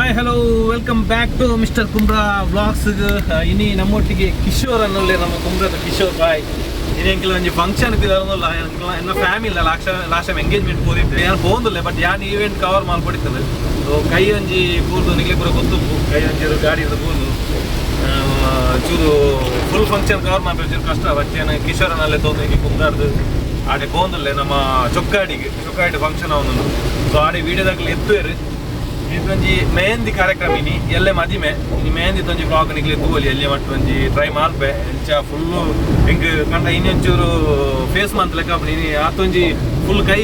Hi, hello, welcome back to Mister Kumbra vlogs. ಇನಿ ನಮ್ಮೊಟ್ಟಿಗೆ ಕಿಶೋರ್ ಅನ್ನೋಲ್ಲೇ, ನಮ್ಮ ಕುಂಬ್ರದ ಕಿಶೋರ್ ಬಾಯ್. ಇನಿ ಒಂಜಿ ಫಂಕ್ಷನ್ ಪಿದಾರೊಂದುಲ್ಲ. ಎನ್ನ family last last time engagement ಪೋದಿತ್ತೆ, ಯಾನ್ ಪೋಂದುಲ್ಲೆ. ಬಟ್ ಯಾನ್ ಈವೆಂಟ್ ಕವರ್ ಮಲ್ಪೊಡಿತ್ತದ. ಸೊ ಕೈ ಒಂಜಿ ಬೂರ್ದು, ನಿಗ್ಲೆ ಪೂರ ಗೊತ್ತುಪ್ಪು. ಕೈ ಒಂಜಿ ಗಾಡಿ ಬೂರ್ದು ಚೂರು ಫುಲ್ ಫಂಕ್ಷನ್ ಕವರ್ ಮಾಡ್ಬೇಕು, ಚೂರು ಕಷ್ಟ. ಬಟ್ ಕಿಶೋರನಲ್ಲೇ ತೋಂದು ಇನಿ ಕುಂಬ್ರಾರ್ದು ಆಡೆ ಪೋಂದುಲ್ಲೆ, ನಮ್ಮ ಚೊಕ್ಕಾಡಿಗೆ. ಚೊಕ್ಕಾಡಿ ಫಂಕ್ಷನ್ ಅವನು. ಸೊ ಆಡೆ ವೀಡಿಯೋದಾಗಲಿ ಎತ್ತುವೆರು. ಇದೊಂಜಿ ಮೆಹಂದಿ ಕಾರ್ಯಕ್ರಮ ಇನಿ, ಎಲ್ಲೆ ಮದಿಮೆ. ಇನಿ ಮೆಹಂದಿ ತೊಂಜಿ ವ್ಲಾಗ್ ನಿಕ್ಲೆ ತೂವಲಿ. ಎಲ್ಲಿ ಮಟ್ಟ ಒಂಜಿ ಟ್ರೈ ಮಾಲ್ಪೆ. ಎಂಚ ಫುಲ್ಲು ಎಂಕ್ ಕಂಡ ಇನಿ ಒಂಚೂರು ಫೇಸ್ ಮಂತ್ ಲೆಕ್ಕ. ಇನಿ ಆತೊಂಜಿ ಫುಲ್ ಕೈ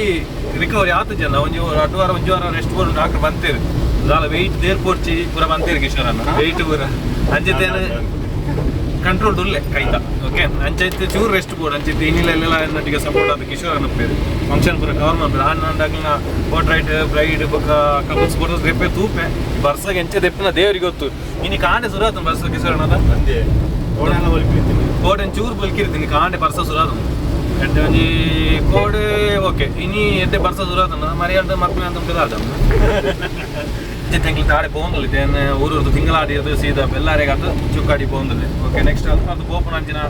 ರಿಕವರಿ ಆತು ಜನ. ಒಂಜಿ 2 ವಾರ, ಒಂಜಿ ವಾರ ರೆಸ್ಟ್ ಬೋಡು. ಡಾಕ್ಟರ್ ಬಂತೇರು, ದಾಲ ವೆಯ್ಟ್ there ಪೋರ್ಚಿ ಪೂರ ಬಂತೇರು. ಕಿಶೋರನ್ನ ವೆಯ್ಟ್ ಪೂರ ಅಂಚೆತೇನು ಕಂಟ್ರೋಲ್ ಉಲ್ಲೆ ಕೈತ. ಓಕೆ, ಅಂಚೈತೆ ಚೂರು ರೆಸ್ಟ್ ಬೋಡು. ಅಂಚೈತೆ ಇನ್ನಿಲ್ಲ ಎನ್ನೊಟ್ಟಿಗೆ ಸಪೋರ್ಟ್ ಆದ ಕಿಶೋರ್ ಅನ್ನಪೇರು. ಫಂಕ್ಷನ್ ಪೂರ ಕವರ್ ಮಾಡ್ತಾರೆ. ಆನ್ ಅಂದಾಗ್ಲಿನ ಪೋರ್ಟ್ರೈಟ್, ಬ್ರೈಡ್ ಬೊಕ್ಕ ಕಪಲ್ಸ್ ಫೋಟೋಸ್ ರೆಪ್ಪೆ ತೂಪೆ. ಬರ್ಸಾಗ ಎಂಚ ದೆಪ್ಪನ ದೇವರಿಗೆ ಗೊತ್ತು. ಇನಿ ಕಾಂಡೆ ಸುರಾತನ ಬರ್ಸ ಕಿಶೋರನದ. ಅಂದೆ ಓಡಾನ ಒಲಿಪಿರ್ತೀನಿ. ಕೋಡೆ ಚೂರು ಬಲ್ಕಿರ್ತೀನಿ. ಕಾಂಡೆ ಬರ್ಸ ಸುರಾತನ ಎಡ್ಡೆ ಒಂಜಿ ಕೋಡೆ. ಓಕೆ, ಇನಿ ಎಡ್ಡೆ ಬರ್ಸ ಸುರಾತನ ಮರಿಯಾದ ಮಕ್ಕಳು ಅಂತ ಅದ ತೆಂಗ್ಲು ತಾಡೆ ಪೋಂದುಲ್ಲ. ಇದೇನು ಊರೂರ್ದು ತಿಂಗಳಾಡಿ ಇರೋದು, ಸೀದಾ ಬೆಲ್ಲಾರೆಗೆ ಅದು ಚುಕ್ಕಾಡಿ ಪೋಂದುಲ್ಲೆ. ಓಕೆ, ನೆಕ್ಸ್ಟ್ ಅಲ್ಪ ಅದು ಪೋಪುನ ಅಂಚಿನ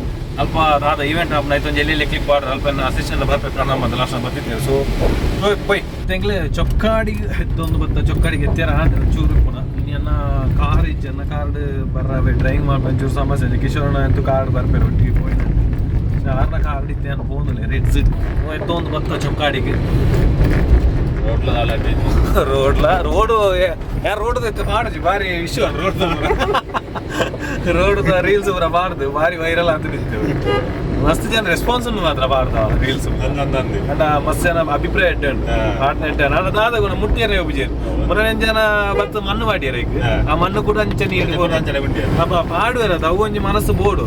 ಅಲ್ಪ ದಾದ ಈವೆಂಟ್ ಆಪುನ ಐತೊಂಜಿ ಎಲ್ಲಿ ಕ್ಲಿಪ್ ಆರ್ಡರ್ ಅಲ್ಪ ಅಸಿಸ್ಟೆಂಟ್ ಬರ್ಬೇಕು ಪ್ರಣಾಮ ಅಂತ ಲಾಸ್ಟ್ ಬರ್ತಿದ್ದೇವೆ. ಸೊ ಪೋಯ್ ತೆಂಗ್ಲೆ ಚೊಕ್ಕಾಡಿ ಎತ್ತೊಂದು ಬತ್ತ. ಚೊಕ್ಕಾಡಿಗೆ ಎತ್ತಿರ ಆಂಡ್ ಚೂರು ಪುನ ಇನಿ ಕಾರ್ ಇಜ್ಜನ್ನ ಕಾರ್ಡ್ ಬರ್ರವೆ. ಡ್ರೈವಿಂಗ್ ಮಾಡ್ಬೇಕು, ಚೂರು ಸಮಸ್ಯೆ ಇದೆ. ಕಿಶೋರಣ ಅಂತೂ ಕಾರ್ಡ್ ಬರ್ಪೇರು ಒಟ್ಟಿಗೆ ಪೋಯ್ನ. ಆರ್ನ ಕಾರ್ಡ್ ಇತ್ತೆ ಪೋಂದುಲ್ಲೆ. ರೆಡ್ ಎತ್ತೊಂದು ಬತ್ತ ಚೊಕ್ಕಾಡಿಗೆ. ರೋಡ್ಲ. ರೋಡ್ಲ ರೋಡು ಯಾರು ರೋಡ್ ಇತ್ತು ಪಾಡುಜಿ. ಬಾರಿ ಇಶ್ಯೂ ರೋಡ್. ರೋಡ್ ರೀಲ್ಸ್ ಪೂರ ಬಾರ್ದು ಬಾರಿ ವೈರಲ್ ಅಂತ ನಿಂತು. ಮಸ್ತ್ ಜನ ರೆಸ್ಪಾನ್ಸ್ ಉಂಟು ಮಾತ್ರ ಬಾರ್ದ ರೀಲ್ಸ್. ಅಂಡ ಮಸ್ತ್ ಜನ ಅಭಿಪ್ರಾಯ ಇಟ್ಟೆ ಉಂಟು. ಪಾಡ್ನ ಇಟ್ಟೆ ನಾನು ದಾದ ಗುಣ ಮುಟ್ಟಿಯರೆ ಒಬ್ಬಿಜೇರು ಮೊನ್ನೆ ಜನ ಬತ್ತು ಮಣ್ಣು ಮಾಡಿಯರ ಈಗ. ಆ ಮಣ್ಣು ಕೂಡ ಅಂಚೆ ನೀರು ಅಪ್ಪ ಪಾಡುವೆರ. ಅದು ಅವು ಒಂಜಿ ಮನಸ್ಸು ಬೋಡು.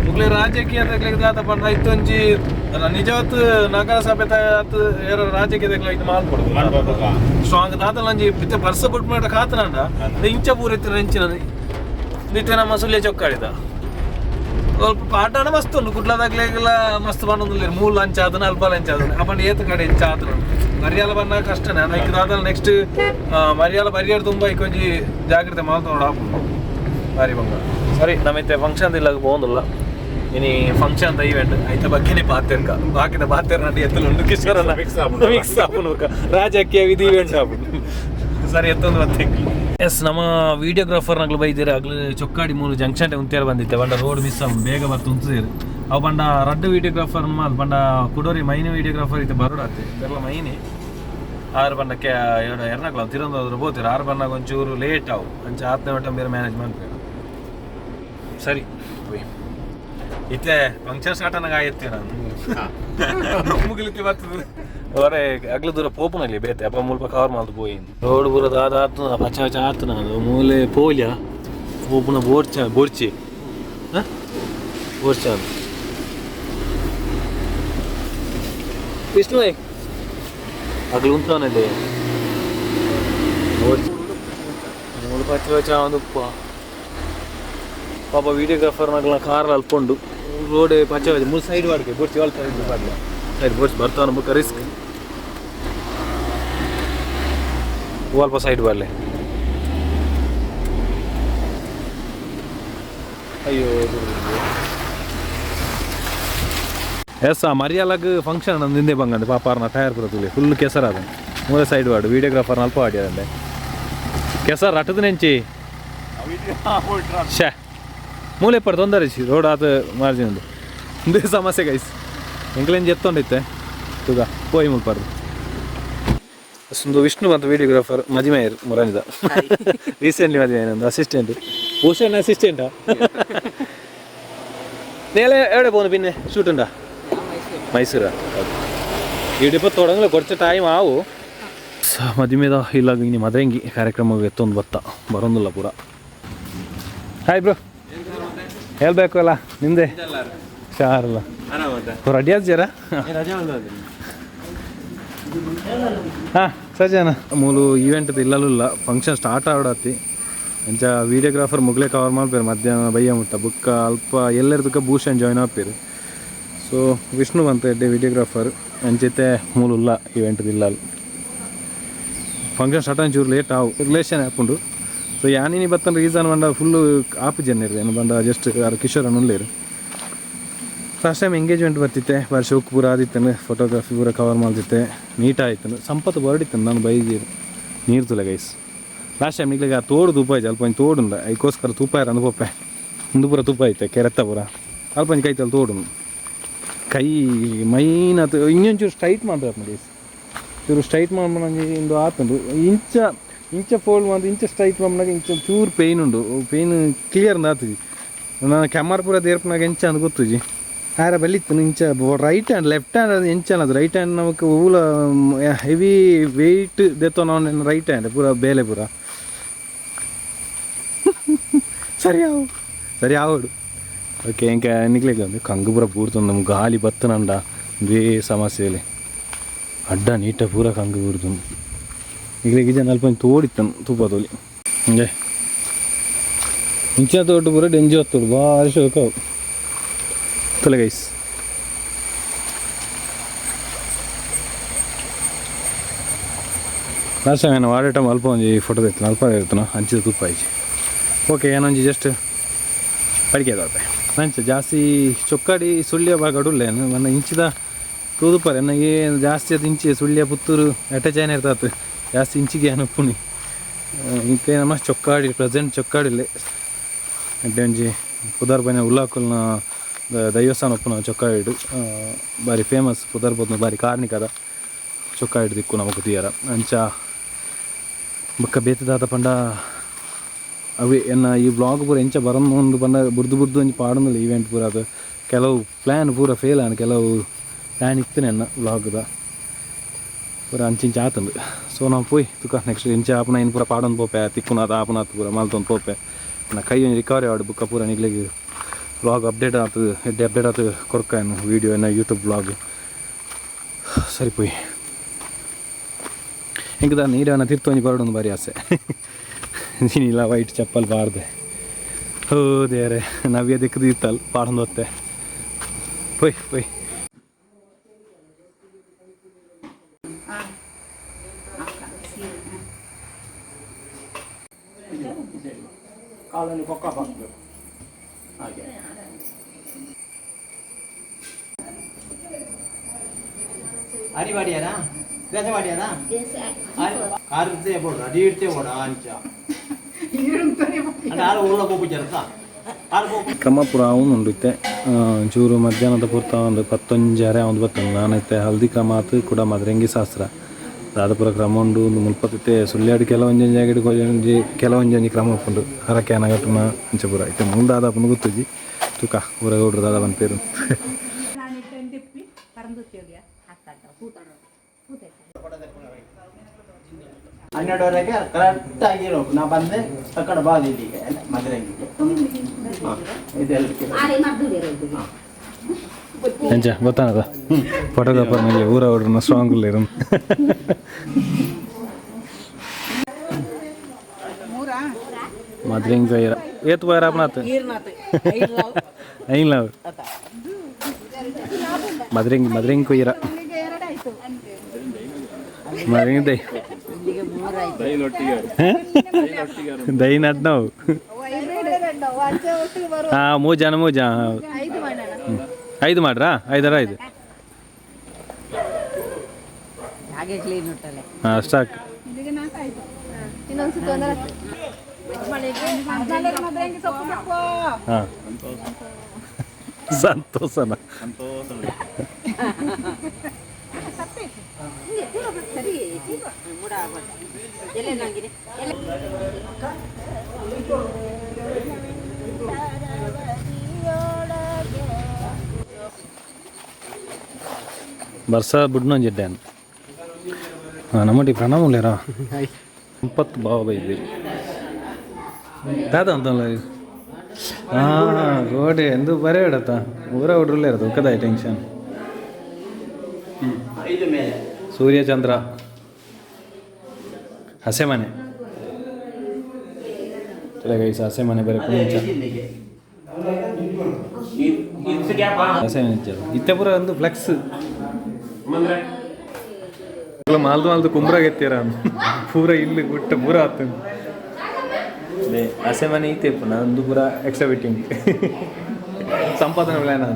ಮುಗ್ಲೆ ರಾಜಕೀಯ ದಾದ ಪಂಡ ಇತ್ತೊಂಜಿ ನಿಜವತ್ತು ನಗರಸಭೆ ಏರೋ ರಾಜಕೀಯ ಇದು ಮಾಲ್ಪೊಡು ಸ್ಟ್ರಾಂಗ್ ದಾದಲ ಒಂಜಿ ಬಿತ್ತೆ ಬರ್ಸ ಬುಟ್ ಮಾಡ ಕಾತನಂಡ ಇಂಚ ಪೂರ ಇತ್ತಿನ ಇಂಚಿನ ನಿತ್ಯ ನಮ್ಮ ಸುಳ್ಯ ಚೊಕ್ಕಾಡಿದ ಸ್ವಲ್ಪ ಪಾಠನ ಮಸ್ತ್ ಉಂಟು. ಕುಡ್ಲದಾಗ್ಲೆಲ್ಲ ಮಸ್ತ್ ಬಂದೊಂದಿಲ್ಲ. ಮೂಲ ಲಂಚ್ ಆದನ, ಅಲ್ಪ ಲಂಚ್ ಆದನ ಅಪ್ಪಂಡ ಏತ್ ಕಡೆ ಇಂಚ ಆತನ. ಮರ್ಯಾಲ ಬಂದಾಗ ಕಷ್ಟನೇ. ಐಕ್ ದಾದಲ ನೆಕ್ಸ್ಟ್ ಮರ್ಯಾಲ ಬರಿಯಾರ ತುಂಬ ಐಕೊಂಜಿ ಜಾಗ್ರತೆ ಮಾಲ್ತೊಂಡು ಆಪುಂಡು ಬಾರಿ ಬಂಗ. ಸರಿ, ನಮ್ಮೈತೆ ಫಂಕ್ಷನ್ ಇಲ್ಲ ಪೋಂದುಲ್ಲ. ಇನಿ ಫಂಕ್ಷನ್ ಈವೆಂಟ್ ಐತ ಬಗ್ಗೆನೇ ಪಾತೆರ್ಕ ಬಾಕಿದ ಪಾತೆರ್ ನಡಿ ಎತ್ತಲು ಉಂಡು ಕಿಶೋರನ. ಮಿಕ್ಸ್ ಆಪುಂಡು. ಮಿಕ್ಸ್ ಆಪುಂಡು. ರಾಜಕೀಯ ವಿಧಿ ಇವೆಂಟ್ ಆಪುಂಡು. ಸರಿ, ಎತ್ತೊಂದು ಮತ್ತೆ. ಎಸ್, ನಮ್ಮ ವಿಡಿಯೋಗ್ರಾಫರ್ ನಗ್ಲು ಬೈದಿರ. ಅಗ್ಲು ಚೊಕ್ಕಾಡಿ ಮೂರು ಜಂಕ್ಷನ್ ಉಂತೇರ್ ಬಂದಿತ್ತೆ. ಬಂಡ ರೋಡ್ ಮಿಸ್ ಆವು, ಬೇಗ ಬರ್ತು ಉಂತುದೇರು. ಅವು ಬಂಡ ರಡ್ಡು ವಿಡಿಯೋಗ್ರಾಫರ್ ಮಾಲ್ ಬಂಡ ಕುಡೋರಿ ಮೈನ್ ವಿಡಿಯೋಗ್ರಾಫರ್ ಇತ್ತೆ ಬರೋಡಾತೆ ಬೆರ್ಲ ಮೈನೆ. ಆರು ಬಂಡ ಕೆ ಎರ್ನಾಕುಲ ತಿರಂದಾದ್ರು ಬೋತೀರ. ಆರು ಬಂದಾಗ ಒಂಚೂರು ಲೇಟ್ ಆವು. ಅಂಚ ಆತ್ನ ಮಟ್ಟ ಬೇರೆ ಮ್ಯಾನೇಜ್ ಮಾಡ್ಬೇಕು. ಸರಿ, ಹೋಯ್. ಇತ್ತೆ ಫಂಕ್ಷನ್ ಸ್ಟಾರ್ಟ್ ಅನ್ನಗ ಆಯ್ತು. ನಾನು ಮುಗಿಲಿಕ್ಕೆ ಬರ್ತದೆ ಹೊರೆ ಅಗ್ಲ ದೂರ ಪೋಪುನಲ್ಲಿ ಬೇತೆ ಅಪ್ಪ ಮುಲ್ಪ ಕವರ್ ಮಾಲ್ದು ಪೋಯಿ. ರೋಡ್ ಪೂರ ದಾದ ಆತು, ಪಚ್ಚ ಪಚ್ಚ ಆತು. ನಾನು ಮೂಲೆ ಪೋಲ್ಯ ಪೋಪುನ ಬೋರ್ಚ ಬೋರ್ಚಿ ಬೋರ್ಚ. ವಿಷ್ಣು ಅಗ್ಲು ಉಂಟವನಲ್ಲಿ ಬೋರ್ಚಿ ಮೂಲು ಪಚ್ಚ ಪಚ್ಚ ಒಂದು ಉಪ್ಪ. ಪಾಪ ವಿಡಿಯೋಗ್ರಾಫರ್ ನಗ್ಲ ಕಾರ್ ಅಲ್ಪೊಂಡು. ರೋಡ್ ಪಚ್ಚ ಪಚ್ಚ ಮೂರು ಸೈಡ್ ವಾಡ್ಕೆ ಬೋರ್ಚಿ ಅಲ್ಪ ಸೈಡ್ ಸೈಡ್ ಬೋರ್ಚಿ ಬರ್ತಾವನ ಬುಕ್ಕ ರಿಸ್ಕ್. ಅಲ್ಪ ಸೈಡ್ ಬರ್ಲೆ. ಅಯ್ಯೋ, ಎಸ್, ಆ ಮರ್ಯಾಲಗ್ ಫಂಕ್ಷನ್ ನಿಂದೆ ಬಂಗಂದೆ. ಪಾಪಾರ್ನ ಟೈರ್ ಬರೋದಿಲ್ಲ, ಫುಲ್ ಕೆಸರಾದ. ಮೂಲ ಸೈಡ್ ವಾಡು ವಿಡಿಯೋಗ್ರಾಫರ್ ಅಲ್ಪ ಆಡ್ಯಾರಂದೆ ಕೆಸರು ಅಟದ ನೆಂಚಿ. ಶೇ, ಮೂಲೆ ಪಡ್ ತೊಂದರೆ ರೋಡ್ ಆತ ಮಾರ್ಜಿನ್ ಉಂಡು. ಇಂದೇ ಸಮಸ್ಯೆ ಗೈಸ್. ಎಂಕ್ಲೆಂಜಿ ಎತ್ತೊಂಡಿತ್ತೆ ತೂಗ ಪೋಯಿ ಮುಲ್ಪಾರ್ದು. ಒಂದು ವಿಷ್ಣು ಅಂತ ವಿಡಿಯೋಗ್ರಾಫರ್ ಮದಿಮೆ ಮುರಾನಿದ, ರೀಸೆಂಟ್ಲಿ ಮದಿಮೆ. ಒಂದು ಅಸಿಸ್ಟೆಂಟ್, ಭೂಷಣ್ ಅಸಿಸ್ಟೆಂಟಾ. ನೇಲೆ എവിടെ പോകുന്നു പിന്നെ? ഷൂട്ട് ഉണ്ടോ? മൈസൂരാ? ഇവിടെ ഇപ്പോൾ തുടങ്ങല, കുറച്ച് ടൈം ആവൂ. ಮದಿಮೆದ ಇಲ್ಲ ಇನ್ನು ಮದರಂಗಿ ಕಾರ್ಯಕ್ರಮ ಎತ್ತೊಂದು ಬತ್ತ ಬರೋದಿಲ್ಲ ಪೂರ. ಹಾಯ್ ಬ್ರೋ, ಹೇಳ್ಬೇಕು ಅಲ್ಲ ನಿಂದೆ ಹುಷಾರಲ್ಲ? ರೆಡಿ ಆದ್ಜಾರ? ಹಾಂ ಸಜಾನ ಮೂಲು ಈವೆಂಟ್ ಇಲ್ಲಲ್ಲ, ಫಂಕ್ಷನ್ ಸ್ಟಾರ್ಟ್ ಆವಡತ್ತಿ. ಅಂಚ ವಿಡಿಯೋಗ್ರಾಫರ್ ಮುಗ್ಲೆ ಕವರ್ ಮಾಡ್ಪೇರು ಮಧ್ಯಾಹ್ನ ಬಯ್ಯ ಮುಟ್ಟ. ಬುಕ್ಕ ಅಲ್ಪ ಎಲ್ಲರದಕ್ಕ ಭೂಷಣ್ ಜಾಯ್ನ್ ಆಪೇರು. ಸೊ ವಿಷ್ಣು ಬಂತ ಎಡ್ಡೆ ವಿಡಿಯೋಗ್ರಾಫರ್. ಅಂಚೈತೆ ಮೂಲು ಇಲ್ಲ ಈವೆಂಟ್ ಇಲ್ಲ. ಫಂಕ್ಷನ್ ಸ್ಟಾರ್ಟ್ ಒಂಚೂರು ಲೇಟ್ ಆವು, ರಿಲೇಷನ್ ಆಪುಂಡು. ಸೊ ಯಾನಿನಿ ಬತ್ತನ ರೀಸನ್ ಬಂಡ ಫುಲ್ಲು ಆಪು ಜನ ಏನು ಬಂಡ ಜಸ್ಟ್ ಯಾರು ಕಿಶೋರ್ ಉಳ್ಳೇರು. ಫಸ್ಟ್ ಟೈಮ್ ಎಂಗೇಜ್ಮೆಂಟ್ ಬರ್ತಿತ್ತೆ, ಬಾರಿ ಶೋಕ್ ಪೂರ ಆದಿತ್ತನು, ಫೋಟೋಗ್ರಫಿ ಪೂರ ಕವರ್ ಮಾಡ್ತಿತ್ತೆ, ನೀಟ್ ಆಯ್ತು. ಸಂಪತ್ತು ಬರಡಿತ್ತು ನಾನು ಬೈದಿರು ನೀರು ತುಲೆ ಗೈಸ್. ಲಾಸ್ಟ್ ಟೈಮ್ ನಿಗ್ಲಿಗೆ ಆ ತೋಡು ತೂಪ ಆಯ್ತು, ಅಲ್ಪ ಒಂಜಿ ತೋಡುಂಡ ಐಕೋಸ್ಕರ ತೂಪ ಅಂದು ಪೋಪೆ ಒಂದು ಪೂರ ತೂಪ ಐತೆ ಕೆರೆತ್ತ ಪೂರ ಅಲ್ಪ ಒಂಜಿ ಕೈತಲ್ಲಿ ತೋಡು ಕೈ ಮೈನ್ ಅದು ಇನ್ನೊಂಚೂರು ಸ್ಟ್ರೈಟ್ ಮಾಡ್ಬೇಕು ಗೈಸ್. ಚೂರು ಸ್ಟ್ರೈಟ್ ಮಾಡ್ಬಂಜಿ ಇಂದು ಆತುಂಡು ಇಂಚ ಇಂಚ ಫೋಲ್ಡ್ ಮಾಡಿ ಇಂಚ ಸ್ಟ್ರೈಟ್ ಮಾಡ್ನಾಗ ಇಂಚ ಚೂರು ಪೇಯ್ನ್ ಉಂಡು, ಪೇಯ್ನ್ ಕ್ಲಿಯರ್ ಆತುಜಿ. ನಾನು ಕ್ಯಾಮರಾ ಪೂರ ದೇರ್ಪನಾಗ ಎಂಚ ಅಂದ್ ಗೊತ್ತುಜಿ. ಆರ ಬಲಿತ್ತು ಇಂಚ ರೈಟ್ ಹ್ಯಾಂಡ್ ಲೆಫ್ಟ್ ಹ್ಯಾಂಡ್ ಅದು ಎಂಚ ಅದು ರೈಟ್ ಹ್ಯಾಂಡ್ ನಮಕ್ ಊಲ ಹೆವಿ ವೆಯ್ಟ್ ದೆತ್ತೋ ನಾವು ರೈಟ್ ಹ್ಯಾಂಡ್ ಪೂರ ಬೇಲೆ ಪೂರ ಸರಿ ಆವು ಸರಿ ಆವಡು. ಓಕೆ ಇಂಕ ನಿಕ್ಲೆಗ್ ಒಂದು ಕಂಗು ಪೂರ ಬೂರ್ತುಂಡು ನಮ್ಗೆ ಗಾಲಿ ಬತ್ತನಂಡ ಒಂದೇ ಸಮಸ್ಯೆಲಿ ಅಡ್ಡ ನೀಟ ಪೂರ ಕಂಗು ಬೂರ್ತುಂಡು. ನಿಕ್ಲೆಗ್ ಇಜ್ಜ ಅಲ್ಪ ಒಂಜಿ ತೋಡಿತ್ತನು ತೂಪ ತೋಲಿ ಹಿಂಗೆ ಇಂಚಿನ ತೋಟ ಪೂರ ಡೆಂಜಿ ಹೊತ್ತೋಡು ಭಾರಿ ಶೋಕ ಅವು ತುಲೆ ಗೈಸ್. ಲಾಸ್ಟ್ ಟೈಮ್ ಏನು ವಾಡೇಟ ಅಲ್ಪ ಒಂಜಿ ಫೋಟೋ ತೆಕ್ತನ ಅಲ್ಪ ಇರ್ತನ ಅಂಚಿದ ತೂಪ ಆಯ್ಚಿ. ಓಕೆ ಏನೊಂಜಿ ಜಸ್ಟ್ ಪಡಿಕೆ ದಾಪೆ ನಂಚ ಜಾಸ್ತಿ ಚೊಕ್ಕಾಡಿ ಸುಳ್ಯ ಭಾಗಡುಲ್ಲೆ ಮನ್ನ ಇಂಚಿದ ತೂದುಪರೆ ನನಗೆ ಜಾಸ್ತಿ ಅದು ಇಂಚಿ ಸುಳ್ಯ ಪುತ್ತೂರು ಅಟ್ಯಾಚ್ ಏನ ಇರ್ತಾತು ಜಾಸ್ತಿ ಇಂಚಿಗೆ ಅನುಪುಣಿ ಇಂತೆ ನಮ್ಮ ಚೊಕ್ಕಾಡಿ ಪ್ರೆಸೆಂಟ್ ಚೊಕ್ಕಾಡಿಲ್ಲೆ ಅಡ್ಡೆ ಒಂಜಿ ಪುದರ್ ಬೈನ ಉಲ್ಲಾಕುಲ್ನ ದೈವಸ್ಥಾನ ಉಪ್ಪುನ ಚೊಕ್ಕಾಡಿಡು ಬಾರಿ ಫೇಮಸ್ ಪುದರ್ ಪೋತ್ನ ಬಾರಿ ಕಾರ್ಣಿಕದ ಚೊಕ್ಕಾಡಿ ದಿಕ್ಕು ನಮಕ್ ತೂಯರ. ಅಂಚ ಬೊಕ್ಕ ಬೇತೆ ದಾದ ಪಂಡ ಅವೇ ಎನ್ನ ಈ ವ್ಲಾಗ್ ಪೂರ ಎಂಚ ಬರೊಂದು ಪಂಡ ಬುರ್ದು ಬುರ್ದು ಒಂಜಿ ಪಾಡೊಂದುಲ್ಲ ಈವೆಂಟ್ ಪೂರ ಅದು ಕೆಲವು ಪ್ಲ್ಯಾನ್ ಪೂರ ಫೇಲ್ ಆಂಡ್ ಕೆಲವು ಪ್ಲ್ಯಾನ್ ಇತ್ತಿನ ಎನ್ನ ವ್ಲಾಗ್ದ ಪೂರ ಅಂಚಿಂಚ ಆತುಂಡು. ಸೊ ನಾವು ಪೋಯ್ ತುಕ ನೆಕ್ಸ್ಟ್ ಎಂಚ ಆಪುನ ಇನ್ ಪೂರ ಪಾಡೊಂದು ಪೋಪೆ ತಿಕ್ಕುನಾತ ಆಪುನಾತ್ ಪೂರ ಮಲ್ತೊಂದು ಪೋಪೆ. ನಾ ಕೈ ಒಂಜಿ ರಿಕವರಿ ಆವಡ್ ಬುಕ್ಕ ಪೂರ ನಿಕ್ಲೆಗ್ ವ್ಲಾಗ್ ಅಪ್ಡೇಟ್ ಆತು ಎಡ್ಡೆ ಅಪ್ಡೇಟ್ ಆತು ಕೊರ್ಕ ಏನು ವೀಡಿಯೋ ಎನ್ನ ಯೂಟ್ಯೂಬ್ ವ್ಲಾಗ್ ಸರಿ ಪೋಯ್. ಎಂಕ್ ದಾದ ನೀರನ್ನ ತಿರ್ತು ಒಂಜಿ ಬರಡೊಂದು ಬಾರಿ ಆಸೆ. ನೀನಿಲ್ಲ ವೈಟ್ ಚಪ್ಪಲ್ ಪಾಡ್ದೆ ಹೋ ದೇವ್ರೆ ನವ್ಯ ದಿಕ್ಕದು ಇತ್ತಲ್ ಪಾಡೊಂದು ಹೊತ್ತೆ ಪೋಯ್ ಪೋಯ್. ಕಾಲಲ್ಲಿ ಕೊಕ್ಕ ಹಾಕಬೇಕು ಹಾಗೆ. ಅರಿ ಮಾಡಿಯಾರಾ ಬೇಸ ಮಾಡಿಯಾರಾ ಕಾರಿರ್ತೇ ಬೋಡು ಅಡಿ ಇಡ್ತೇ ಬೋಡ ಅಂಚ ಅಂದ್ರೆ ಆರು ಊರ ಪೋಪು ಜರತ ಆರು ಪೋಪು ಕ್ರಮ ಪೂರ ಉಂಡು ಇತ್ತೆ ಚೂರು ಮಧ್ಯಾಹ್ನದ ಪೂರ್ತ ಒಂದು ಪತ್ತೊಂಜರೆ ಒಂದು ಬತ್ತುಂಡು. ನಾನೈತೆ ಹಲ್ದಿ ಕ್ರಮ ಆತು ಕೂಡ ಮದರಂಗಿ ಶಾಸ್ತ್ರ ದಾದಪುರ ಕ್ರಮ ಉಂಡು. ಒಂದು ಮುಲ್ಪತ್ತಿತ್ತೆ ಸುಳ್ಯಾಡು ಕೆಲವೊಂಜೊಂಜಿ ಜಾಗೆಡ್ ಒಂಜಿ ಕೆಲವೊಂಜೊಂಜಿ ಕ್ರಮ ಉಪ್ಪುಂಡು ಹರಕೆ ಅನಗಟ್ಟುನ ಅಂಚ ಪೂರ ಇತ್ತೆ ಮೂಲು ದಾದ ಪುಂಡು ಗೊತ್ತುಜಿ ತುಕ ಊರ ಗೌಡ್ರು ದಾದ ಪನ್ಪೇರು. ಹನ್ನೆರಡುವರೆಗೆ ಕರೆಕ್ಟಾಗಿ ಇರೋಕು ನಾ ಬಂದೆ ತಕ್ಕಡ ಬಾದು ಇಲ್ಲಿಗೆ ಮದರಂಗಿಗೆ ಹಾಂ ಇದೆಲ್ಲ ಎಂಚ ಗೊತ್ತಾನದ ಫೋಟೋಗ್ರಾಫರ್ ಮೇಲೆ ಊರ ಗೌಡ್ರನ್ನ ಸ್ಟ್ರಾಂಗ್ ಉಲ್ಲೇರು. ಮದ್ರಿಂಗ್ ಜೈರ ಏತ್ ಬೈರ ಆಪನಾತ್ ಐನ್ ಲಾವ್ ಮದ್ರಿಂಗ್ ಮದ್ರಿಂಗ್ ಕೊಯ್ಯರ ಮದ್ರಿಂಗ್ ದೈ ದೈ ನಡ್ನವು. ಹಾಂ ಮೂರು ಜನ ಮೂರು ಜನ ಐದು ಮಾಡ್ರಾ ಐದರ ಐದು ಹಾಂ ಸ್ಟಾಕ್ ಹಾಂ ಸಂತೋಷನ ಬರ್ಸ ಬುಡ್ನೊಂಜಿ ಡ್ಯಾನ್ ನಮ್ಮಟಿ ಪ್ರಣವ್ ಉಲ್ಲೇರಾ ಸಂಪತ್ ಬಾವ ಬೈದಿ ದಾದ ಅಂತಲ್ಲ. ಹಾಂ ಗೋಡೆ ಎಂದು ಬರೇ ಇಡತ್ತ ಊರ ಹುಡ್ರಲ್ಲೇ ಇರೋದು ಉಕ್ಕದಾಯ ಟೆನ್ಷನ್. ಐದು ಮೇಲೆ ಸೂರ್ಯಚಂದ್ರ ಹಸೆಮನೆ ಗೈಸ್ ಹಸೆಮನೆ ಬರೆ ಪುಂಚ ಇಲ್ಲಿಗೆ ಹಸೆಮನೆ ಇತ್ತೆ ಪೂರ ಒಂದು ಫ್ಲೆಕ್ಸ್ ಮಾಲ್ದು ಮಾಲ್ದು ಕುಂಬ್ರಾಗ ಎತ್ತೀರ ಪೂರ ಇಲ್ಲಿ ಗುಟ್ಟ ಪೂರ ಆತು. ಅಸೆ ಮನೆ ಈತೆ ಇಪ್ಪುನ ಒಂದು ಪೂರ ಎಕ್ಸ್ಟ್ರಾ ಫಿಟ್ಟಿಂಗ್ ಸಂಪಾದನೆ ಪ್ಲ್ಯಾನ್.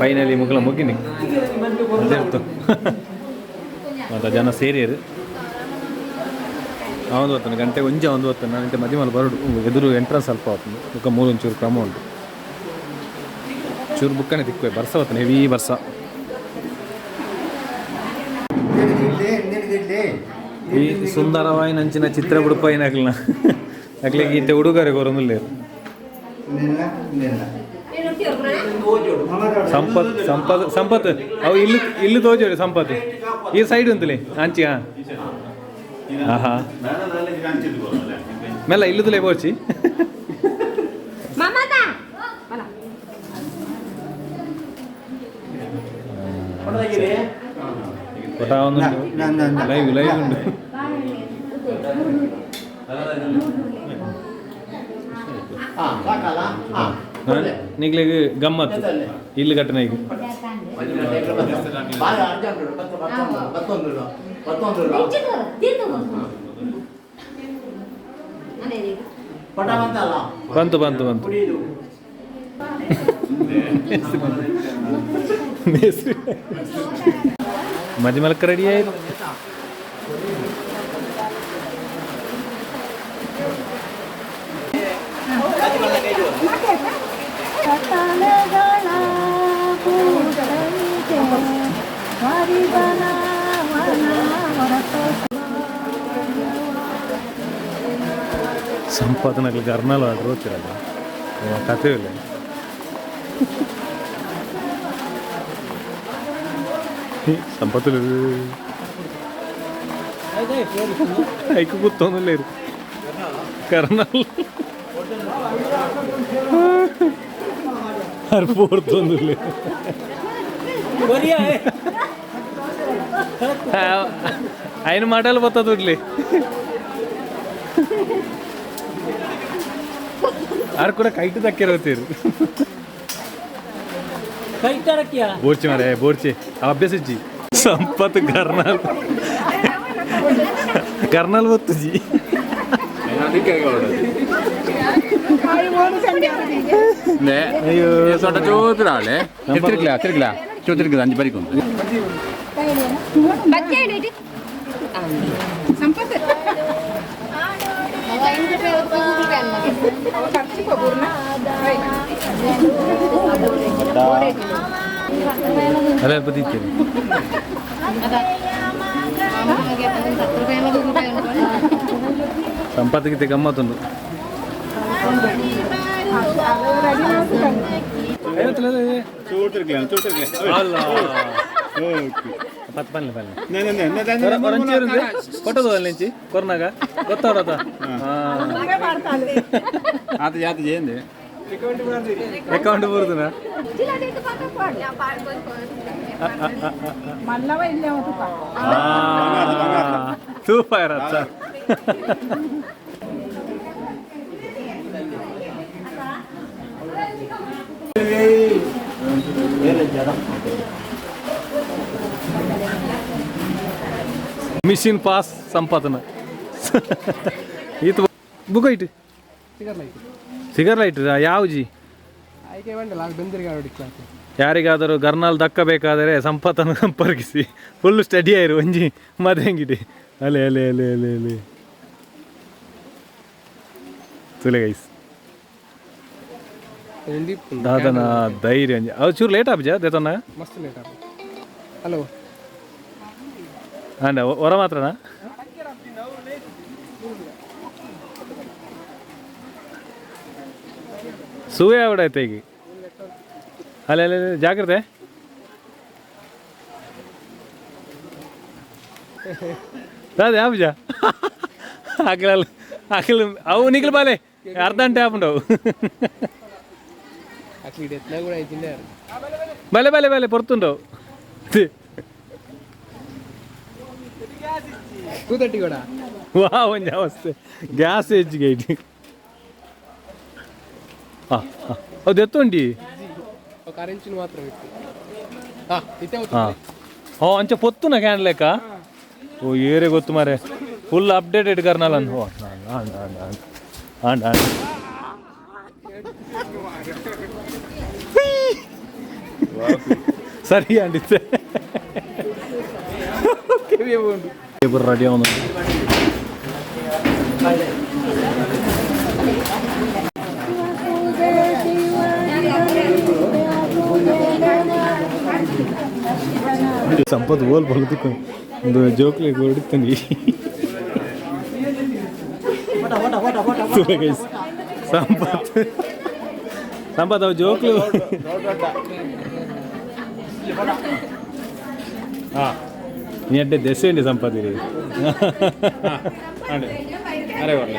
ಫೈನಲಿ ಮುಗಲ ಮುಗಿನಿ ಅದೇ. ಮತ್ತು ಜನ ಸೇರಿಯರು. ಅವನು ಬರ್ತಾನೆ ಗಂಟೆ ಒಂಜೆ ಒಂದು ಬರ್ತಾನೆ. ನಾನು ಮಧ್ಯೆ ಮಲ್ಲ ಬರಡು ಎದುರು ಎಂಟ್ರೆನ್ಸ್ ಸ್ವಲ್ಪ ಆತುಂಡು. ಬೊಕ್ಕ ಮೂರು ಒಂಚೂರು ಕ್ರಮ ಉಂಟು. ಚೂರು ಬುಕ್ಕನೆ ತಿಕ್ಕುವೆ. ಬರ್ಸ ಬರ್ತಾನೆ, ಹೆವಿ ಬರ್ಸ. ಈ ಸುಂದರವಾಯಿನ ಅಂಚಿನ ಚಿತ್ರ ಬುಡುಪಾಯಿನ ಅಕ್ಲಿನ ಅಕ್ಲಿಗೆ ಈತೆ ಹುಡುಗರೆ ಕೊರೊಂದುಲ್ಲೆರ್. ಸಂಪತ್ ಸಂಪತ್ ಸಂಪತ್, ಅವು ಇಲ್ಲಿ ಇಲ್ಲಿ ತೋಜೋಡು. ಸಂಪತ್, ಈ ಸೈಡ್ ಉಂತಲೆ ಅಂಚಿ. ಹಾ ಆಹಾ, ಮೆಲ್ಲ ಇಲ್ಲದಲೇ ಬೋರ್ಚಿ. ಮಮತಾ. ಕೊಟ ಒಂದು ಲೈವ್ ಲೈವ್ ಉಂಟು. ಹಾಂ, ಸಾಕಲ್ಲ? ಹಾಂ. ನಿಗ್ಲಿಗ್ ಗಮ್ಮತ್ತು ಇಲ್ಲಿ ಘಟನೆ ಈಗ. ಬಾಳ ಅರ್ಜೆಂಟ್ ಉಂಟು. ಬತ್ತೊಂದು ಬತ್ತೊಂದು ಪಟ ಬಂತಲ್ಲ? ಬಂತು ಬಂತು ಬಂತು. ಕುಡಿಯುದು. ಮೇಸ್ತ್ರಿ ಮಜ್ಮಲ್ಕ ರೆಡಿ ಆಯ್ತು. ಸಂಪಾದನೆಗಳು ಗರ್ನಲ್ ಆರ್ಡರ್ ಹೋಗ್ತಿರಲ್ಲ, ಕತೆ ಇಲ್ಲ. ಸಂಪತ್ತು ಐಕು ಕೂತೊಂದಿಲ್ಲ ಕರ್ನಲ್ ಅರ್ಪೋರ್ತೊಂದಿಲ್ಲ. ఆయన మాటలు పోతుంది. ಆರ್ ಕೂಡ ಕೈಟ್ ದಕ್ಕಿರೋತೀರು. ಬೋರ್ಚಿ ಮಾರೆ, ಬೋರ್ಚಿ ಅಭ್ಯಾಸ ಇಜ್ಜಿ. ಸಂಪತ್ ಕರ್ನಲ್ ಕರ್ನಲ್ ಒತ್ತುಜಿ. ಅಯ್ಯೋ. ಚೋತ್ರಾಳೆ ತಿರುಗ್ಲಾ ತಿರುಗ್ಲಾ ಚೋತಿರ್ಗದ ಅಂಜು ಬರಿಕೊಂಡು. ಸಂಪತ್. ಅಲ್ಲ ಬದಿತೀರಿ. ಸಂಪತ್ತಿಗೆ ಗಮ್ಮತ್ತುಂಡು. ಅಲ್ಲ, ಪತ್ತು ಪನ್ಲೆ ಪನ್ಲೆ. ಕೊಟ್ಟದು ಅಲ್ಲಿಂಚಿ ಕೊರ್ನಾಗ ಗೊತ್ತಾಡತ. ಆತ ಯಾತ ఏంది? ಅಕೌಂಟ್ ಬರುದುನಾ? ಸೂಪರ್ ಅಚ್ಚ. ಬೇರೆ ಜನ. ಮಿಷಿನ್ ಪಾಸ್ ಸಂಪಾದನ ಈತ ಬುಕ್ ಐಟ್ ಸಿಗರ್ ಲೈಟ್ ಯಾವ್ಜಿ. ಯಾರಿಗಾದರೂ ಗರ್ನಾಲ್ ದಕ್ಕಬೇಕಾದರೆ ಸಂಪತ್ತನ್ನು ಸಂಪರ್ಕಿಸಿ. ಫುಲ್ ಸ್ಟಡಿ ಆಯಿರು ಒಂಜಿ ಮದಂಗಿದೆ. ಅಲೆ ಅಲೆ ಅಲೆ ಅಲೆ ಅಲೆ, ತುಲೆ ಗೈಸ್. ದಾದನ ಧೈರ್ಯ ಒಂಜಿ. ಅವು ಚೂರು ಲೇಟ್ ಆಪುಜ ದೇತನ್ನ? ಮಸ್ತ್ ಲೇಟ್ ಆಪು. ಹಲೋ. ಅಂಡ ಹೊರ ಮಾತ್ರನಾ? ಸೂಯೆ ಆವಡಾಯ್ತು ಈಗ. ಅಲ್ಲ ಅಲ್ಲ ಅಲ್ಲ, ಜಾಗ್ರತೆ. ದಾದ ಯಾಪುಜ ಅಖಿಲ ಅಖಿಲ ಅವು ನಿಖಿಲ್ ಬಾಲೆ ಅರ್ಧ ಗಂಟೆ ಆಪುಂಡವು. ಅಟ್ಲಿ ಎತ್ನ ಕೂಡ ಐತಿಂಡೆ. ಬಲೆ ಬಲೆ ಬಲೆ, ಪೊರ್ತುಂಡವು. 2:30 ಕೂಡ. ವಾ, ಒಂಜಿ ಅವಸ್ಥೆ. ಗ್ಯಾಸ್ ಹೆಚ್ಚಿಗೆ ಐಟಿ. ಹಾಂ ಹಾಂ, ಹೌದು, ಎತ್ತುಂಡಿ. ఒక అరెంచిన ಮಾತ್ರ ಇತ್ತು. ಹಾ, ಇತ್ತೆ. ಹಾಂ, ಓ, ಅಂಚ ಪೊತ್ತುನ can ಲೆಕ್ಕ. ಓ, ಏರೆ ಗೊತ್ತು ಮಾರೆ. ಫುಲ್ ಅಪ್ಡೇಟೆಡ್ ಕರ್ನಾಲ್ ಅನ್ ಆಂಡ್ ಆಂಡ್ ಸರಿ ಅಂಡಿತ್ತೆ. ರೆಡಿ ಅವನು. ಸಂಪತ್ ಓಲ್ ಬಲದಿಕ್ಕು ಒಂದು ಜೋಕ್ಲಿ ಹೊಡಿತಾನೆ. ಸಂಪತ್ ಸಂಪತ್ ಅವು ಜೋಕ್ಲು. ಹಾಂ, ನೀ ಅಡ್ಡೆ ದೆಸೆಂಡಿ ಸಂಪತ್ ಇರಿ. ಅರೆ ಬರಲಿ.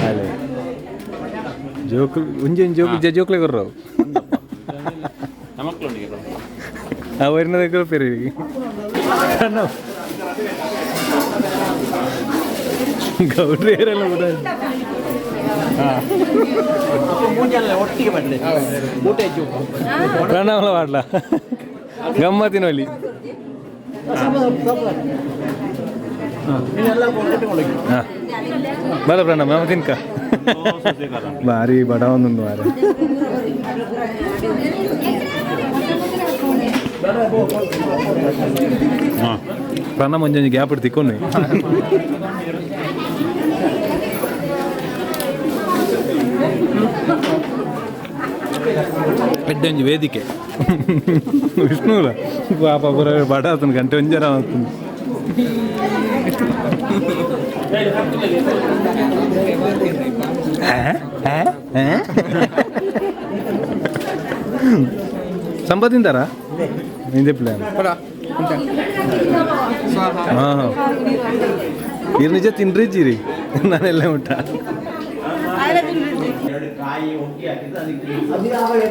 ಅಲ್ಲೇ ಜೋಕು ಒಂಜಿ ಒಂಜಿ ಜೋಕು ಜೋಕ್ಲೆ ಕೊರ್ರವು. ಆ വരുന്നതൊക്കെ പേര് ಗೌಡ್ರಿಯರೆಲ್ಲ ಕೂಡ. ಮೂರು ಒಟ್ಟಿಗೆ ಬರಲಿ ಊಟ ಹೆಚ್ಚು. ಪ್ರಣವಲ ಮಾಡಲ ಗಮ್ಮತ್ತಿನಲ್ಲಿ. ನೀನೆಲ್ಲ ಕೊಟ್ಟುಕೊಳ್ಳಿ. ಹಾಂ, ಬರ ಪ್ರಣಮ್, ನಮ್ಮ ತಿನ್ಕ ಭಾರಿ ಬಡ ಒಂದೊಂದು ಮಾರೆ. ಪ್ರಣಮ್ ಒಂಜೊಂಜಿ ಗ್ಯಾಪ್ ತಿಕ್ಕೊಂಡು. ಎಡ್ಡೆ ಒಂಜಿ ವೇದಿಕೆ ವಿಷ್ಣುಲ ಪಾಪ ಪೂರ ಬಡ ಆತನ ಗಂಟೆ ಒಂಜರ ಆಗ್ತದೆ. ಸಂಪತ್ ತಿಂತಾರಾ ನಿಂದೆ ಪ್ಲಾನ್? ಹಾಂ ಹಾಂ, ಇರ್ ನಿಜ ತಿನ್ರಿ ಜೀರಿ ನಾನೆಲ್ಲ ಊಟ. ಎರಡು ಕಾಯಿ ಒಗ್ಗಿ ಹಾಕಿದ್ರೆ ಅದಕ್ಕೆ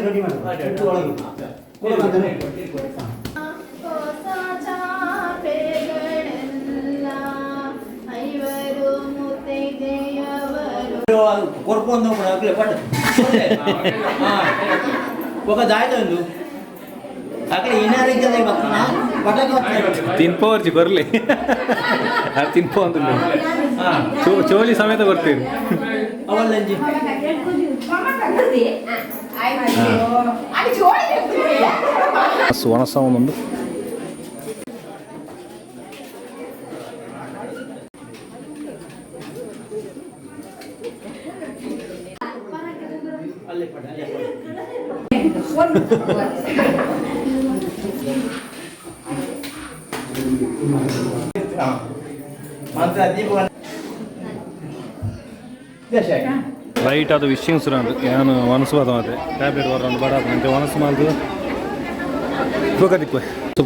ರೆಡಿ ಮಾಡಿ. ಹೊಸ ಚಾಪೆಗಳೆಲ್ಲ ಐವರು ಮುತ್ತೈದೆಯವರು. ಕೊರ್ಪೊಂದು ಅಗ್ಲೆ ಪಟ್ ఒక దాయిದ ಒಂದು ಅಕಡೆ ಇನ್ನಾರಿದ್ದಲ್ಲ ಮಕ್ಕಳ ಪಟಕ. ತಿನ್ಪೋರ್ಜಿ ಬರ್ಲಿ ಅದು ತಿನ್ಪೋ ಅಂದ್ರೆ ಚೋಲಿ ಸಮೇತ ಬರ್ತೀರಿ. ಅವಲ್ಲಂಜಿ. ಒಣಸ ಒಂದೊಂದು. ಅಲ್ಲೇ ಪಟ ಅಲ್ಲೇ ಪಟ. ಮಂತ್ರ ದೀಪ ದೇಶ. ಲೈಟ್ ಅದು ವಿಶಿಂಗ್ ಸುರಂದು ಏನು ಒಣಸು ಬಾದ ಮತ್ತೆ ಟ್ಯಾಬ್ಲೆಟ್ ಬರೋದು ಬಡ ಅಂತೆ ಒಣಸು ಮಾಲ್ದು ದಿಕ್ಕು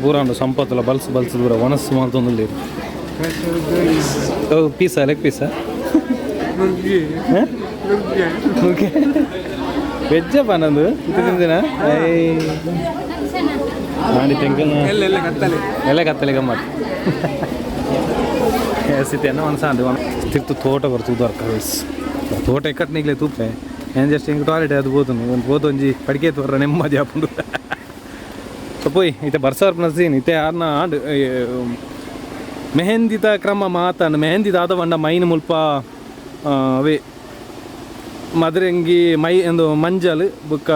ಪೂರ ಉಂಡು ಸಂಪತ್ತಲ್ಲ ಬಲ್ಸ್ ಬಲ್ಸ್ ಪೂರ ಒಣಸು ಮಾಲ್ತೊಂದು. ಪೀಸಾ ಲೆಗ್ ಪೀಸಾ ಓಕೆ ವೆಜ್ಜಪ್ಪ ನಂದು ಇದು ತಿಂದಿನ ಮಾಡಿ ತೆಂಕಲ್. ಎಲ್ಲ ಕತ್ತಲೆ. ಎಲ್ಲ ಕತ್ತಲೆ ಗಮ್ಮತ್ ಸಿತೆಯನ್ನು ಒಂದು ಸಾಂದು ತಿರ್ತು ತೋಟ ಬರ್ತದೆ ದೊರಕ ತೋಟ ಎಕ್ಕಟ್ ನಿಗ್ಲೆ ತೂಪೆ ಏನು ಜಸ್ಟ್ ಹಿಂಗೆ ಟಾಯ್ಲೆಟ್ ಅದು ಬೋತನು ಒಂದು ಬೋತು ಒಂಜಿ ಪಡಿಕೆ ತೋರ ನೆಮ್ಮದಿ ಆಪುಂಡು. ಸೊ ಪೋಯ್ ಇತ್ತೆ ಬರ್ಸಾರ್ಪುನ ಸೀನ್ ಇತ್ತೆ ಆರ್ನ ಆಂಡ್ ಮೆಹಂದಿದ ಕ್ರಮ ಮಾತಾಂಡ್ ಮೆಹಂದಿ ದಾದ ಪಂಡ ಮೈನ್ ಮುಲ್ಪ ಅವೇ ಮದರಂಗಿ ಮೈ ಒಂದು ಮಂಜಲ್ ಬುಕ್ಕ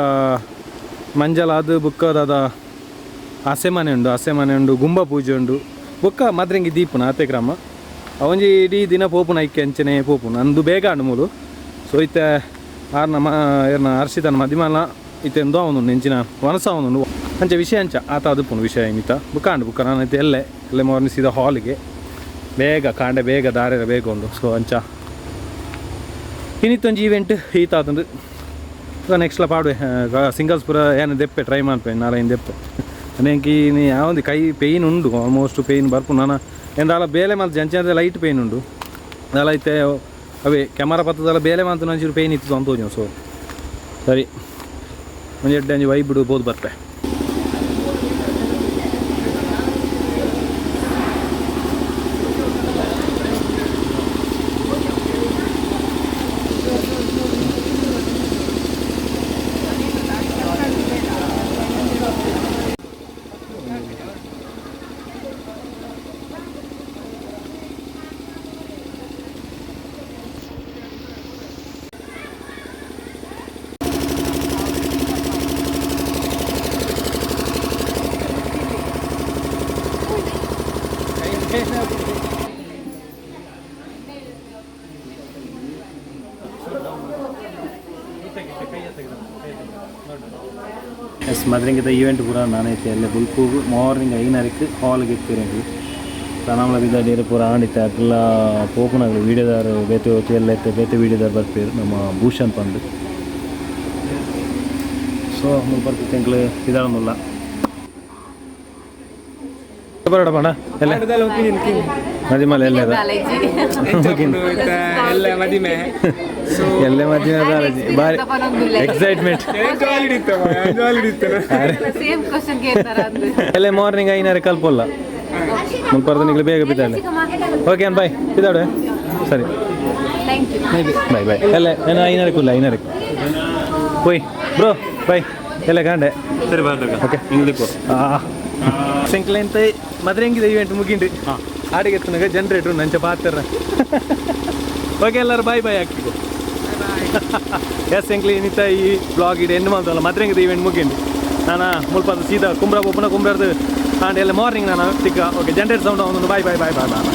ಮಂಜಲ್ ಅದು ಬುಕ್ಕ ದಾದ ಅಸೆಮನೆ ಉಂಡು ಅಸೆಮನೆ ಉಂಡು ಗುಂಬ ಪೂಜೆ ಉಂಡು ಬೊಕ್ಕ ಮದ್ರಂಗಿ ದೀಪುನ ಆತೆ ಕ್ರಮ ಒಂಜಿ ಇಡೀ ದಿನ ಪೋಪುನ ಐಕೆ ಅಂಚನೆ ಪೋಪುನ ಅಂದು ಬೇಗ ಅಂಡು ಮೂಲು. ಸೊ ಇತ್ತೆ ಆರ್ನ ಮ ಏರ್ನ ಹರ್ಷಿತನ ಮದಿಮಲ ಇತ್ತೆ ಎಂದೋ ಅವನು ನೆಂಚಿನ ವನಸ ಅವನು ಅಂಚೆ ವಿಷಯ ಅಂಚ ಆತ ಅದು ವಿಷಯ ಮಿತ ಬುಕ್ಕ ಅಂಡು ಬುಕ್ಕ ನಾನು ಇತ್ತೆ ಎಲ್ಲೆ ಎಲ್ಲೆ ಮಾರ್ನಿ ಸೀದಾ ಹಾಲಿಗೆ ಬೇಗ ಕಾಂಡೆ ಬೇಗ ದಾರೆ ಬೇಗ ಉಂಡು. ಸೊ ಅಂಚ ಇನ್ನಿತ್ತೊಂಜಿ ಈವೆಂಟ್ ಈತ ಆತಂದು ನೆಕ್ಸ್ಟ್ಲ ಪಾಡುವೆ ಸಿಂಗಲ್ಸ್ ಪೂರ ಏನು ದೆಪ್ಪೆ ಟ್ರೈ ಮಾಡ್ಪೆ ನಾಳೆ ದೆಪ್ಪೆ ಎಂಕಿ ಯಾವೊಂದು ಕೈ ಪೇಯ್ನ್ ಉಂಡು ಆಲ್ಮೋಸ್ಟ್ ಪೇಯ್ನ್ ಬರ್ಪು ನಾನು ಎಂದಾಲ ಬೇಲೆ ಮಾಲ್ ಜಂಚೆ ಲೈಟ್ ಪೇಯ್ನ್ ಉಂಡು ದಾಲ ಐತೆ ಅವೇ ಕ್ಯಾಮರಾ ಪತ್ತದಲ್ಲ ಬೇಲೆ ಮಾತು ಒಂಚೂರು ಪೇಯ್ನ್ ಇತ್ತು ಅಂತ. ಸೊ ಸರಿ ಒಂಜಿ ಎಡ್ಡೆ ಒಂಜಿ ವೈಬಿಡು ಬೋದು ಬರ್ಪೆ. ಎಸ್, ಮದ್ರಂಗಿದ ಈವೆಂಟ್ ಪೂರ ನಾನೈತೆ ಅಲ್ಲೇ ಬುಲ್ಪುಗು ಮಾರ್ನಿಂಗ್ 5:30ಕ್ಕೆ ಹಾಲ್ಗೆ ಇತ್ತೀರಂಗಿ. ನಮ್ಮಲ ಬಿದ್ದಾಡೇರು ಪೂರ ಆಂಡಿತ್ತೆ. ಅಕ್ಲ ಪೋಪುನಾಗಲು ವೀಡಿಯೋದಾರು ಬೇತೆ ಹೋತು ಎಲ್ಲ ಇತ್ತೆ. ಬೇತೆ ವೀಡಿಯೋದಾರು ಬರ್ಪೇರು ನಮ್ಮ ಭೂಷಣ್ ಪಂದು. ಸೊ ಮುಲ್ಪ ಎಂಕ್ಲು ಇದಾಳಮುಲ್ಲ ಬರೋಡ ಪಂಡ ಎಲ್ಲ ಮದಿಮಲ ಎಲ್ಲ. ಎಲ್ಲ ಮದಿಮೆ. ಎಲ್ಲ ಮದಿಮೆ, ಬಾರಿ ಎಕ್ಸೈಟ್ಮೆಂಟ್. ಸೇಮ್ ಕ್ವಶನ್ ಕೇಳ್ತಾರ ಅಂದ್ರೆ. ಎಲ್ಲ ಮಾರ್ನಿಂಗ್ 5:30 ಕಲ್ಪೊಲ್ಲ ಮುಲ್ಪರ್ದ. ನಿಗ್ಲು ಬೇಗ ಬಿದ್ದಾಳೆ. ಓಕೆ ಅನ್, ಬಾಯ್, ಬಿದ್ದಾಡೆ. ಸರಿ. Thank you. Bye bye. ಎಲ್ಲ ನಾನು 5:30ಕ್ಕೆ ಇಲ್ಲ, 5:30ಕ್ಕೆ ಹೋಯ್ ಬ್ರೋ. ಬಾಯ್ ಎಲ್ಲ ಕಾಂಡೆ. ಸರಿ. ಓಕೆ. ಇಂಗ್ಲಿಕ್ಕು. ಸೆಂಕ್ಲೆಂತ ಮದ್ರಂಗಿದ ಇವೆಂಟ್ ಮುಗಿಂಡು. ಆಡಿಗೆ ಎತ್ತನಾಗ ಜನರೇಟ್ರು ನಂಚ ಪಾತ್ರ. ಓಕೆ, ಎಲ್ಲರೂ ಬಾಯ್ ಬಾಯ್ ಹಾಕಿಗು. ಎಸ್ ಎಂಕ್ಲಿ ಇನ್ನಿತ ಈ ಬ್ಲಾಗ್ ಇಡು ಎಂಡ್ ಮಾಡ್ತಲ್ಲ. ಮದ್ರಂಗಿದ ಇವೆಂಟ್ ಮುಗಿಂಡು. ನಾನು ಮುಲ್ಪದ ಸೀದಾ ಕುಂಬ್ರ ಒಪ್ಪನ ಕುಂಬ್ರದ್ದು ಆಂಡ್ ಎಲ್ಲ ಮಾರ್ನಿಂಗ್ ನಾನು ತಿಕ್ಕ. ಓಕೆ, ಜನರೇಟ್ ಸೌಂಡ್ ಒಂದು. Bye bye bye bye boy.